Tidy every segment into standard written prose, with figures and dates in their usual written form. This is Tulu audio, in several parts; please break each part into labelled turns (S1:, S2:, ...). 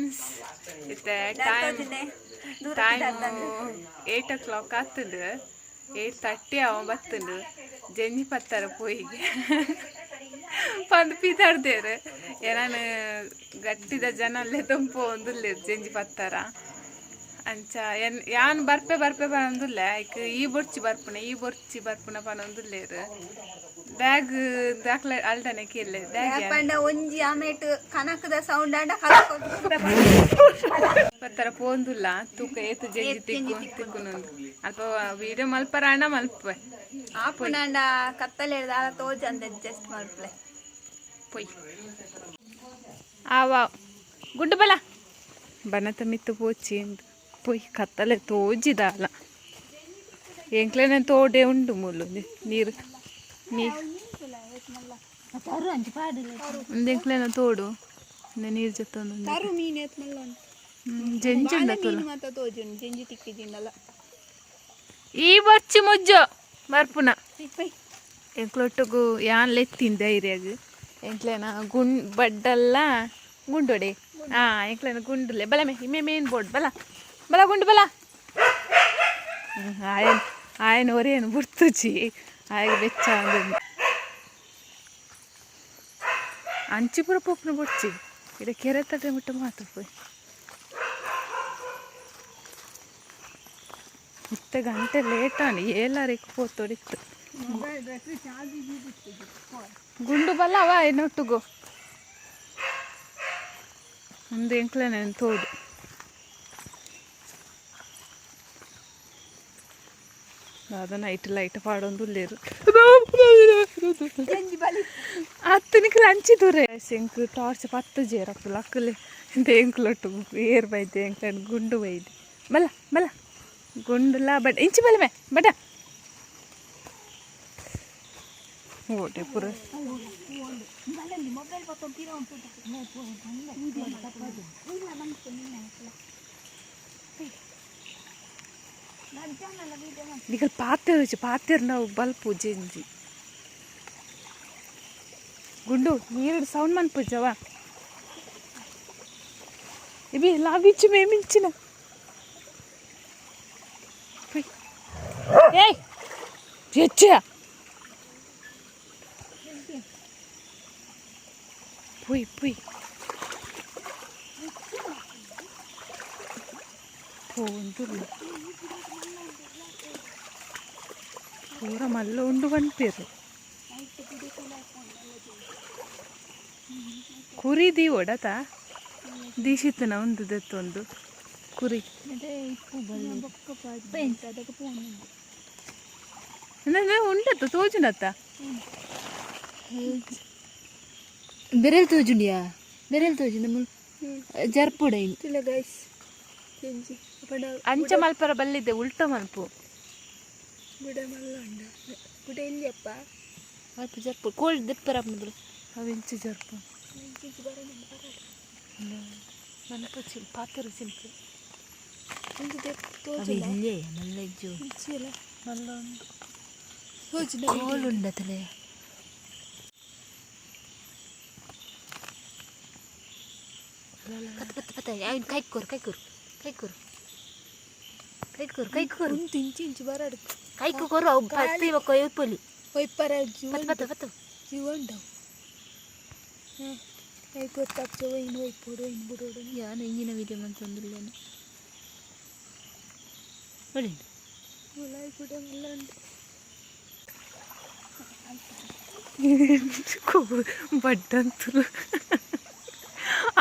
S1: ಫ್ರೆಂಡ್ಸ್, ಇತ್ತೆ ಟೈಮ್ ಟೈಮ್ 8 o'clock ಆತುಂಡು. 8:30 ಅವ ಬತ್ತುಂಡು. ಜೆಂಜಿ ಪತ್ತರ ಪೋಯಿಗೆ ಪಂದ್ ಪಿದಾಡ್ದೇರು. ಏನಾನು ಗಟ್ಟಿದ ಜನ ಅಲ್ಲೇ ತಂಪು ಒಂದುಲ್ಲೇರು ಜೆಂಜಿ ಪತ್ತರ. ಅಂಚ ಎನ್ ಯಾನ್ ಬರ್ಪೆ ಬರ್ಪೆ ಪನೊಂದುಲ್ಲೆ. ಐಕ್ ಈ ಬೊರ್ಚಿ ಬರ್ಪುನ, ಈ ಬೊರ್ಚಿ ಬರ್ಪುನ ಪನೊಂದುಲ್ಲೇರು. ಬ್ಯಾಗ್ ದಾಖಲೆ ಅಲ್ಟನೆ ಕೇಳ್ಲೆ ಬ್ಯಾಗ್.
S2: ಪಂಡ ಒಂಜಿ ಆಮೇಟ್ ಕನಕದ ಸೌಂಡ್ ಆಂಡ.
S1: ಪತ್ತರ ಪೋಂದುಲ್ಲ. ತೂಕ ಏತು ಜೆಂಜಿ ತಿಕ್ಕು ತಿಕ್ಕುನೊಂದು. ಅಲ್ಪ ವೀಡಿಯೋ ಮಲ್ಪರಾಣ ಮಲ್ಪೆ.
S2: ಆಪುನಾಂಡ ಕತ್ತಲೆ ದಾಲ ತೋಜಂದ, ಅಡ್ಜಸ್ಟ್ ಮಲ್ಪ್ಲೆ.
S1: ಪೊಯ್ ಆವ ಗುಡ್ಡು ಬಲ ಬನತ ಮಿತ್ತು ಪೋಚಿ ಪೊಯ್. ಕತ್ತಲೆ ತೋಜಿದಾಲ. ಎಂಕ್ಲೆನ ತೋಡೆ ಉಂಡು ಮೂಲು ನೀರು ನೀರು. ಒಂದು ಎಂಕ್ಲೆನ ತೋಡು ನೀರು ಜೊತೆ.
S2: ತರು ಮೀನ್ ಏತ್ ಮಲ್ಲ.
S1: ಜಂಜಿ ಉಂಡತ್ತಲ್ಲ.
S2: ಮೀನು ಮಾತ ತೋಜುಂಡು, ಜೆಂಜಿ ತಿಕ್ಕಿಜಿಂಡಲ.
S1: ಈ ಬೊರ್ಚಿ ಮುಜ್ಜು ಬರ್ಪುನ. ಎಂಕ್ಲೊಟ್ಟುಗು ಯಾನ್ ಲೆತ್ತಿನ ಧೈರ್ಯಗ್. ಎಂಕ್ಲೆನ ಗುಂಡ್ ಬಡ್ಡಲ್ಲ ಗುಂಡೊಡೆ. ಹಾಂ, ಎಂಕ್ಲೆನ ಗುಂಡುಲೆ ಬಲ ಮೇ ಇಮೆ ಮೇನ್ ಬೋರ್ಡ್ ಬಲ ಬಲ ಗುಂಡು ಬಲ. ಆಯನ್ ಆಯನ ಒರೇನು ಬುಡ್ತುಜಿ. ಆಯಗ್ ಬೆಚ್ಚ ಅಂದು ಅಂಚಿಪುರ ಪೋಪುನ ಬೊಡ್ಚಿ. ಇಡ ಕೆರೆ ತಟ್ಟೆ ಮುಟ್ಟ ಮಾತ್ರ ಪೋಯ್. ಇತ್ತೆ ಗಂಟೆ ಲೇಟ್ ಆಂಡ್. ಏಲಾರಿಕ್ ಪೋತೊಡಿತ್ತು. ಗುಂಡು ಬಲ್ಲ ಅವ ಏನೊಟ್ಟುಗು ಒಂದು ಎಂಕ್ಲೆನ ತೋಡು. ದಾದ ನೈಟ್ ಲೈಟ್ ಪಾಡೊಂದುಲ್ಲೇರು. ಅತ್ತನಿಕ್ಲು ಅಂಚಿದೂರೆ ಎಂಕ್ ಟಾರ್ಚ್ ಪತ್ತು ಜೇರಪ್ಪು ಲಕ್ಕಲೆ. ಎಂಕ್ಲೊಟ್ಟು ಏರ್ ಬೈದೆ. ಎಂಕ್ಲೆನ ಗುಂಡು ಬೈದೆ. ಬಲ್ಲ ಬಲ್ಲ ಗುಂಡುಲ ಬಟ್ ಇಂಚಿ ಬಲ್ಲ ಮೇ ಬಟ ಓಟೆ ಪುರ. ನಿಕಲ್ ಪಾತೆರ್ ಪಾತೆರ್ ನಾವು ಬಲ್ಪು ಜೆಂಜಿ. ಗುಂಡು ನೀರು ಸೌಂಡ್ ಮನ್ಪುಜವ ಇಬಿ ಲಾಗಿಚ್ಚು ಮೇಮಿಂಚಿನ. ಏಯ್ ಹೆಚ್ಚ ಪುಯ್ ಪುಯ್ ಪೋಂದುಲ್ಲ. ಪೂರ ಮಲ್ಲ ಉಂಡು ಪನ್ಪೇರು. ಕುರಿ ದೀವೊಡತ ದೀಶಿತ್ತನ ಒಂದು ದೆತ್ತೊಂದು ಕುರಿ. ಉಂಡತ್ತ ತೋಜುನತ್ತ.
S3: ಬೆರೆಲ್ ತೋಜುಂಡಿಯಾ? ಬೆರೆಲ್ ತೋಜುಂಡ ಮುಲ್ ಜರ್ಪುಡ.
S2: ಗೈಸ್, ಜೆಂಜಿ ಪಂಡ.
S1: ಅಂಚ ಮಲ್ಪರ ಬಲ್ಲಿದ್ದೆ, ಉಲ್ಟ ಮಲ್ಪು.
S2: ಗುಡ ಮಲ್ಲ ಉಂಡು. ಗುಡ ಎಲ್ಲಿಯಪ್ಪ?
S3: ಅಲ್ಪ ಜರ್ಪು ಕೋಲ್ಡ್ ದೆಪ್ಪರ.
S1: ಅವಿಂಚಿ ಜರ್ಪು ಮನ್ಪು ಚಿಲ್ ಪಾತೆರು ಚಿಲ್ಪು.
S3: ಇಲ್ಲೇ ಮಲ್ಲ ಇಜ್ಜು.
S1: ಮಲ್ಲ ಉಂಡು.
S3: ಕೋಲ್ ಉಂಡತಲೆ. ಪತ್ತ ಪತ್ತ ಪತ್ತ ಐನ್ ಕೈ ಕೊರು, ಕೈ ಕೊರು, ಕೈ ಕೊರು, ಕೈ ಕೊರು, ಕೈ ಕೊರು.
S2: ಉಂತು ಇಂಚಿ ಇಂಚಿ ಬರಡು.
S3: ಕೈಕು ಕೊರು. ಅವು ಪತ್ತಿ ಬೊಕ್ಕ ಒಯ್ಪೊಲಿ.
S2: ಒಯ್ಪರ ಜೀವ.
S3: ಪತ್ತ ಪತ್ತ ಪತ್ತ.
S2: ಜೀವ ಉಂಡವು. ಹಾಂ, ಕೈ ಗೊತ್ತಾಗ್ತದೆ. ಒಯ್ನ್ ಒಯ್ಪೊಡು, ಒಯ್ನ್ ಬುಡೋಡು.
S3: ಯಾನ್ ಇಂಜಿನ ವೀಡಿಯೋ ಮಂತೊಂದುಲ್ಲೇನೆ ಒಳ್ಳೆ.
S2: ಮುಲಾಯಿ ಗುಡ ಮಲ್ಲ ಉಂಡು.
S1: ಬಡ್ಡಂತುಲು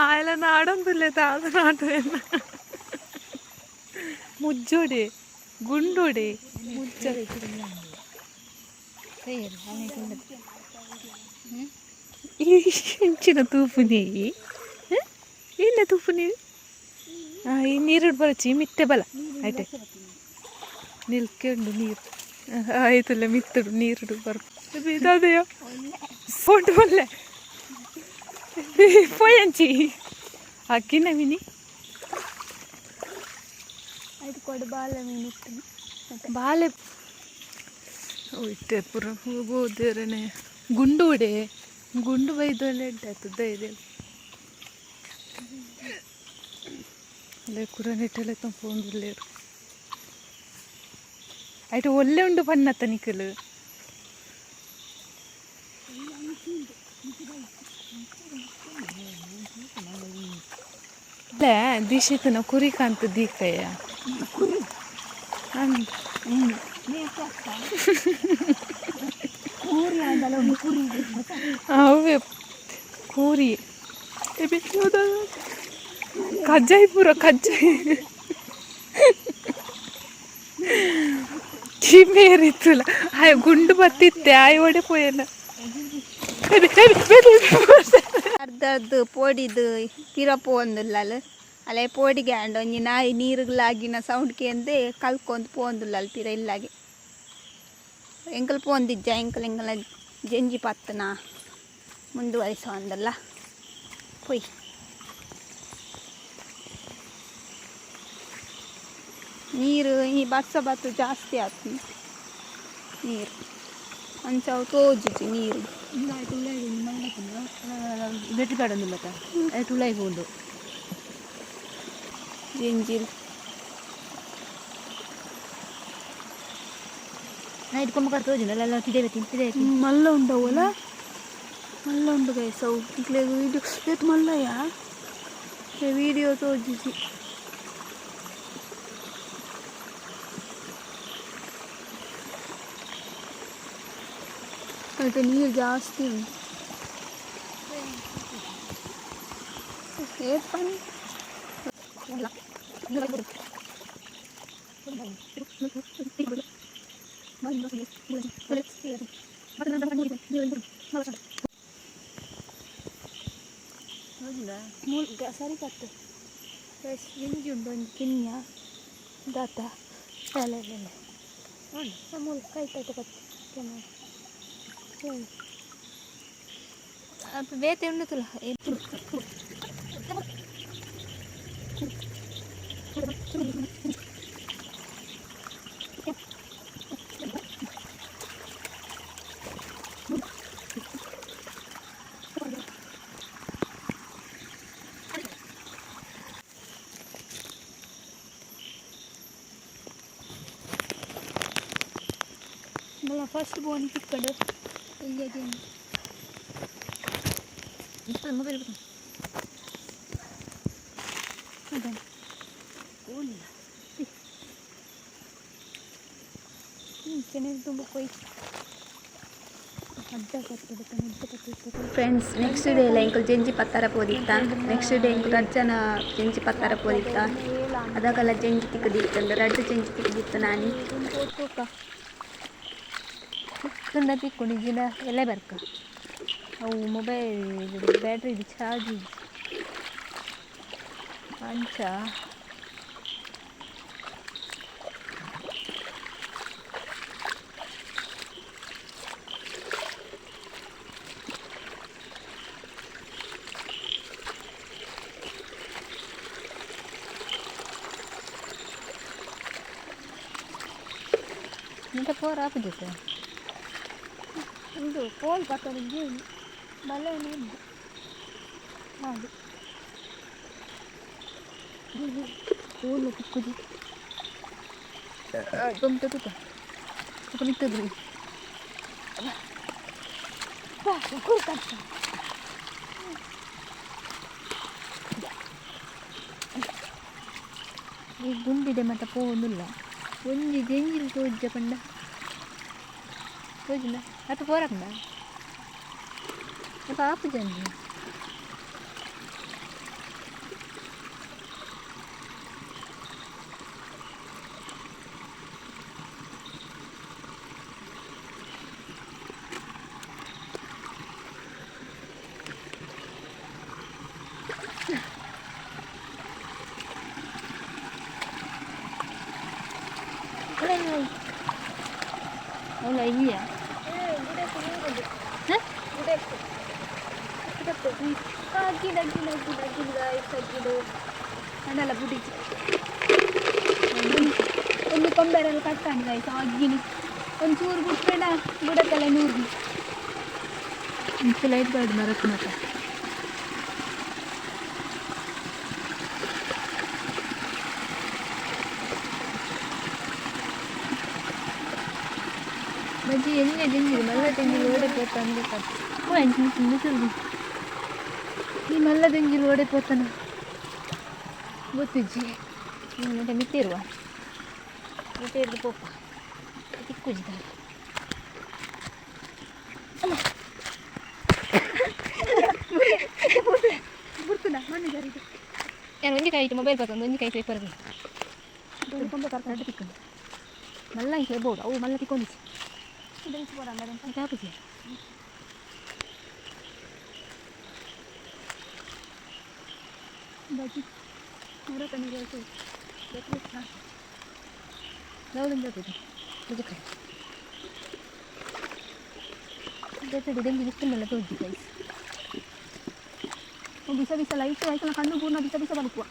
S1: ಆಯಲ ನಾಡೊಂದುಲ್ಲೆ ದಾದ ನಾಡು. ಮುಜ್ಜೋಡೆ ಗುಂಡೋಡೆ ಮುಜ್ಜ.
S3: ಕೈಯರು ಅವನಿಗೆ.
S1: ಇಂಚಿನ ತೂಪುನಿ ಇಲ್ಲ ತೂಪುನಿ. ಈ ನೀರು ಬರಚಿ ಮಿತ್ತೆ ಬಲ ಆಯ್ತೆ. ನಿಲ್ಕೆ ಉಂಡು ನೀರು ಆಯ್ತಲ್ಲ. ಮಿತ್ತಡು ನೀರುಡು ಬರ್ ಇದಾದೆಯೋ ಫೋಟೋ ಬಲ್ಲೆ ಪೋಯಂಚಿ ಅಕ್ಕಿನ ಮಿನಿ.
S2: ಆಯ್ತು ಕೊಡು. ಬಾಲ ಮೀನು ಇತ್ತು.
S1: ಬಾಲೆ ಇತ್ತೆ ಪೂರ ಹೋಗೋದೇರನೆ. ಗುಂಡು ಉಡೆ ಗುಂಡು ಬೈದೊಂದು ಎಡ್ಡೆ ಆತದ ಇದೆ. ಅಲ್ಲೇ ಕುರನೆಟ್ಟಲೆ ತಂಪೊಂದುಲ್ಲೇರು ಐಟ್ ಒಲ್ಲೆ ಉಂಡು ಪನ್ನತ್ತ ನಿಕಲು ಅಲ್ಲೇ ದಿಶಿತನ ಕುರಿ ಕಾಂತ ದೀಕಯ್ಯ ಅವೇ ಕೂರಿ ಕಜ್ಜಾಯಿ ಪೂರ ಕಜ್ಜಾಯಿ ಕಿಮೇರಿತ್ತಲ್ಲ ಆಯ್ ಗುಂಡು ಬತ್ತಿತ್ತೆ ಆಯ್ ಒಡೆ ಪೋಯನ
S4: ಅರ್ಧ ಅರ್ಧ ಪೋಡಿದು ಪಿರ ಪೋಂದುಲ್ಲಲ್ ಅಲೆ ಪೋಡಿಗೆ ಆಂಡ ಒಂಜಿ ನಾಯಿ ನೀರುಗ್ಲಾಗಿನ ಸೌಂಡ್ ಕೇಂದೆ ಕಲ್ಕೊಂದು ಪೋಂದುಲ್ಲಲ್ ಪಿರ ಇಲ್ಲಾಗೆ ಎಂಕಲ್ ಪೋಂದಿಜ್ಜ ಎಂಕಲ್ ಎಂಕಲ ಜಂಜಿ ಪತ್ತನ ಮುಂದುವರಿಸೋ ಅಂದಲ್ಲ ಪೊಯ್. ನೀರು ಈ ಬರ್ಸ ಬತ್ತು ಜಾಸ್ತಿ ಆತು ನೀರು ಅಂಚ ಅವು ತೋಜುಜಿ ನೀರು.
S3: ಬೆಟ್ಟಿ ಪಾಡೊಂದುಲ್ಲತ ಐಟ್ ಉಲಾಯಿ ಪೋಂಡು.
S4: ಜಂಜಿಲ್.
S3: ನೈಟ್ ಕೊಮ್ಮ ತೋಜುಂಡು ಅಲ್ಲ ಪಿದೆ ಬತ್ತಿ ಪಿದೆ.
S2: ಮಲ್ಲ ಉಂಡವಲ್ಲ, ಮಲ್ಲ ಉಂಡು ಗೈಸ್ ಅವು. ಇಕ್ಲೆಗ್ ವೀಡಿಯೋ ಏತ್ ಮಲ್ಲಯ್ಯ ವೀಡಿಯೋ ತೋಜಿಜಿ.
S4: ಅದಕ್ಕೆ ನೀರು ಜಾಸ್ತಿ ಉಂಟು. ಏತ್ ಪನ್ನಿ.
S2: ಸರಿ ಪತ್ತು ಗೈಸ್, ಜಿಂಜಿ ಉಂಡು ಒಂಜಿ ಕಿನ್ಯ ದಾತ ಅಲ್ಲ ಅಲ್ಲ ಅಲ್ಲ ಮೂಲ ಕೈ ಕೈತ ಪತ್ತು ಕ್ಯಾಮರಾ.
S3: ಬೇತೆ ಉಂಡುತ್ತಲ್ಲ.
S2: ಮಲ್ಲ ಫಸ್ಟ್ ಬೋನಿ ತಿಕ್ಕಡು ಎಲ್ಲಿಯ ಜಿಂಜಿ.
S3: ಮೊಬೈಲ್.
S2: ಅದೇ ಚೆನ್ನಾಗಿ ತುಂಬ ಕೊಯ್ ಅಡ್ಡ ಕತ್ತದ ಅಡ್ಡ ಕತ್ತದ.
S4: ಫ್ರೆಂಡ್ಸ್, ನೆಕ್ಸ್ಟ್ ಡೇ ಎಲ್ಲ ಎಂಕುಲು ಜಂಜಿ ಪತ್ತಾರ ಪೋದಿತ್ತ. ನೆಕ್ಸ್ಟ್ ಡೇ ಎಂಕುಲು ರಡ್ಡ್ ಜನ ಜಂಜಿ ಪತ್ತಾರ ಪೋದಿತ್ತ. ಅದಕ್ಕೆಲ್ಲ ಜಂಜಿ ತಿಕ್ಕದಿತ್ತಂದು ರಡ್ಡ್ ಜಂಜಿ ತಿಕ್ಕದಿತ್ತು ನಾನಿ.
S3: ತುಂಡ ತಿಕ್ಕೊಂಡು ಜಿನ ಎಲ್ಲ ಬರ್ಕ ಅವು ಮೊಬೈಲ್ ಬ್ಯಾಟ್ರಿ ಚಾರ್ಜ್ ಇಜ್ಜಿ ಅಂಚ. ಎಂತ ಪೋರ ಆಪುಜತೆ.
S2: ಒಂದು ಕೋಲ್ ಪತ್ತೊಂದು ಜೀವನ ಬಲೆ ಉಂಡು ಹಾಗೆ.
S3: ಕೋಲು ತಿಕ್ಕುಜಿ ಬಂತ ತುಕ ತುಕ ಮಿತ್ತದ್ರಿ. ಈ ಗುಂಡಿಡೆ ಮತ ಪೋವೊಂದುಲ್ಲ. ಒಂಜಿ ಜಂಜಿಲ್ ತೋಜ್ಜ ಪಂಡ ತೋಜುಂಡ ಅಲ್ಪ ಪೋರಪ್ಪ ಅಲ್ಪ ಆಪುಜಂಜಿ. ಅವಳ ಇದೆಯಾ?
S2: ಅಗ್ಗಿಡು ಅಗ್ಗಿಡು ಅಗ್ಗಿಡು ಅಗ್ಗಿಡು ಗಾಯ್ಸ್, ಅಗ್ಗಿಡು ಅಣ್ಣಲ್ಲ ಬುಡಿಜಿ. ಒಂದು ಕೊಂಬೆರೆಲ್ಲ ಕಟ್ಟಾಣಿ ಗಾಯ್ಸ್ ಅಗ್ಗಿನಿ. ಒಂಚೂರು ಬಿಟ್ಬೇಡ ಬುಡಕ್ಕೆಲ್ಲ ನೂರು.
S3: ಲೈಟ್ ಬಾರ್ಡ್ ಮರಕ್ಕೆ ಮತ. ಒಂಜಿ ಎಣ್ಣೆ ದಿಂಜಿದು ಮಲ್ಲ ದಿಂಜಿಲು ಓಡೆ ಪೋತಾನ ಅಂಚ ಈ ಮಲ್ಲ ದಿಂಜಿಲು ಓಡೆ ಪೋತಾನ ಗೊತ್ತಿಜ್ಜಿ ಮತ್ತೆ ಮಿತ್ತಿರುವ ಮಿತ್ತಿರ್ದು ಪೋಪ ತಿಕ್ಕುಜಿದ ನಾನು ಒಂಜಿ ಕೈ ಮೊಬೈಲ್ ಪತ್ತೊಂದು ಒಂಜಿ ಕೈ ಪೇಪರ್ ತಿಕ್ಕೊಂಡು ಮಲ್ಲ ಬೋಡು ಅವು ಮಲ್ಲ ತಿಕ್ಕೊಂಡಿಚ್ಚಿ ಕಾಪುಜಿ
S2: ಬಿಸ ಬಿಸ ಲೈಟ್ ಆಯ್ತಲ್ಲ ಕಣ್ಣು ಪೂರ್ಣ ಬಿಸ ಬಿಸ ಬದುಕುವ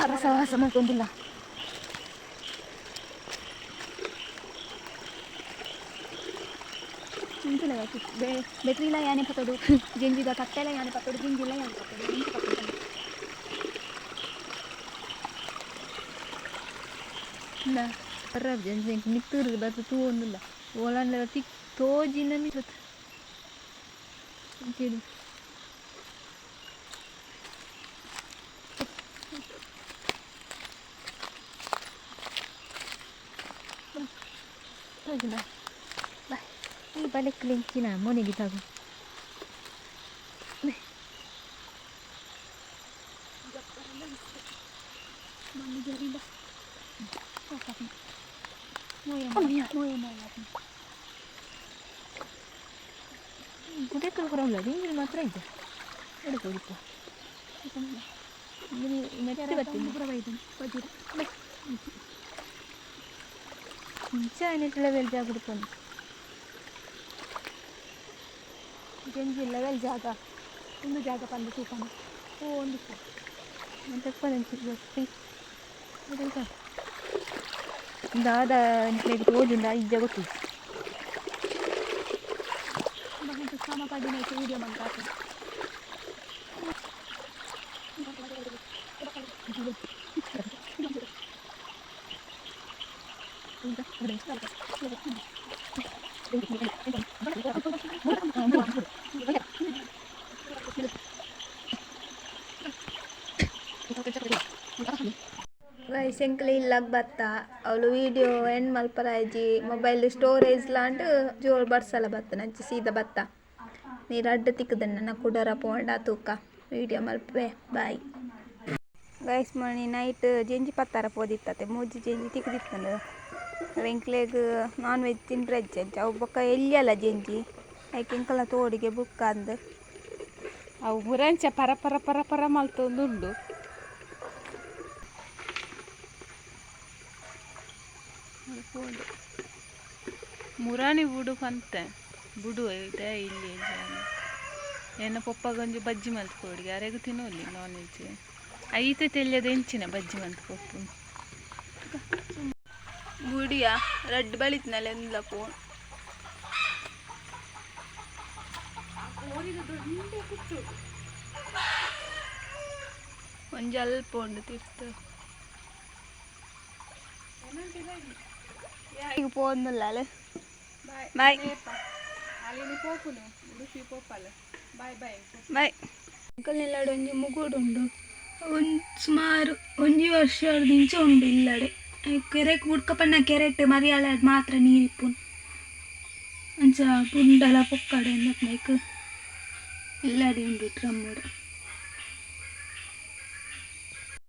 S3: ಅರಸವಾಸ ಮಾಡ್ಕೊಂಡಿಲ್ಲ
S2: ಬೆಟ್ರಿಲ ಯಾನೆ ಪತ್ತೋಡು ಜಂಜಿದ ಕಟ್ಟೆಲ ಯಾನೆ ಪತ್ತೋಡು ಗಿಂಜಿಲ್ಲ ಯಾನೆ ಪತ್ತೋಡು ಇಂಚ ಪತ್ತೋಡು
S3: ಪರ್ರಾಬ್ ಮಿತ್ತೂರು ಬತ್ತು ತೂ ಒಂದಿಲ್ಲ ಓಲಾಂಡ ತಿಕ್ ತೋಜಿನ ಮಿತ್ತು ತೋಜಿನ ಬಾಯ್ ಈ ಬಲೆಕ್ ಲಿಂಚಿನ ಮೊನೆಗೆ ತಗೋ ಕುದೆಕ್ಕಲು ಪರವಾಗಿಲ್ಲ ದಿಂಜಿಲು ಮಾತ್ರ ಇದೆ ಎಡಕ್ಕೆ ಹೋಗಿಪ್ಪ ಮೆತ್ತೆ ಬರ್ತೀನಿ ಇಂಚ ಲೆವೆಲ್ ಜಾಗ ಹುಡ್ಕೊಂಡು
S2: ಜಂಜಿ ಲೆವೆಲ್ ಜಾಗ ಒಂದು ಜಾಗ ಪಂದು ತೂಪನ ಓ ಒಂದು
S3: ದಾದ ತೋಜುಂಡ ಇಜ್ಜ ಗೊತ್ತು
S2: ಸಮ ಪಡಿನ ವೀಡಿಯೋ ಮಂತ
S4: ಗೈಸ್ ಎಂಕ್ಲೆ ಇಲ್ಲಾಗ ಬತ್ತ ಅವಳು ವೀಡಿಯೋ ಎಂಡ್ ಮಲ್ಪರಾಜಿ ಮೊಬೈಲ್ ಸ್ಟೋರೇಜ್ ಲಾಂಡ್ ಜೋರು ಬರ್ಸಲ ಬತ್ತ ನಂಚಿ ಸೀದಾ ಬತ್ತ ನೀರು ಅಡ್ಡ ತಿಕ್ಕದಣ್ಣ ನಾ ಕುಡರ ಪೋಂಡ ತೂಕ ವೀಡಿಯೋ ಮಲ್ಪೆ ಬಾಯ್ ಗೈಸ್ ಮಣಿ ನೈಟ್ ಜೆಂಜಿ ಪತ್ತಾರ ಪೋದಿತ್ತತೆ ಮೂಜಿ ಜೆಂಜಿ ತಿಕ್ಕದಿತ್ತಂದು ಎಂಕ್ಲೆಗ್ ನಾನ್ ವೆಜ್ ತಿಂಡ್ರೆ ಅಂಚ ಅವು ಬೊಕ್ಕ ಎಲ್ಲಿಯಲ್ಲ ಜೆಂಜಿ ಐಕ್ ಎಂಕಲ್ನ ತೋಡಿಗೆ ಬುಕ್ಕ ಅಂದ್
S1: ಅವು ಮುರಂಚ ಪರ ಪರ ಪರ ಪರ ಮಲ್ತೊಂದುಂಡು. ಮುರಾಣಿ ಬುಡು ಪಂತೆ ಬುಡು ಇದೆ ಇಲ್ಲಿ ಎನ್ನ ಪೊಪ್ಪಗೊಂಜಿ ಬಜ್ಜಿ ಮಲ್ತ್ ಕೊಡಿ ಅರೆಗು ತಿನ್ನೋಲಿ ನಾನ್ ವೆಜ್ ಐತೆ ತೆಲ್ಯದ ಎಂಚಿನ ಬಜ್ಜಿ ಮಲ್ತ್ ಕೊಪ್ಪು
S4: ಗುಡಿಯ ರಡ್ಡ್ ಬಳಿತ್ನಲ್ಲ ಎಂದ್ಲ ಫೋನ್ ಒಂಜಿ ಅಲ್ಪ ಉಂಡು ತಿರ್ತು ಈಗ ಪೋಂದುಲ್ಲ ಬಾಯ್
S1: ಬಾಯ್ ಬಾಯ್
S4: ಬಾಯ್
S2: ಅಂಕಲ್ನೆಲ್ಲಾಡು ಒಂಜಿ ಮುಗುಡು ಉಂಡು ಒಂದು ಸುಮಾರು ಒಂಜಿ ವರ್ಷ ಇಂಚ ಉಂಡು ಇಲ್ಲಡೆ. ಕೆರೆಕ್ ಬುಡ್ಕ ಪಂಡ ಕೆರೆಟ್ ಮರಿಯಾಲ ಮಾತ್ರ ನೀರು ಇಪ್ಪುನು ಅಂಚ ಪುಂಡಲ ಪೊಕ್ಕಡೆ ಐಕ್ ಇಲ್ಲಡೆ ಉಂಡು ಡ್ರಮ್ಮುಡು.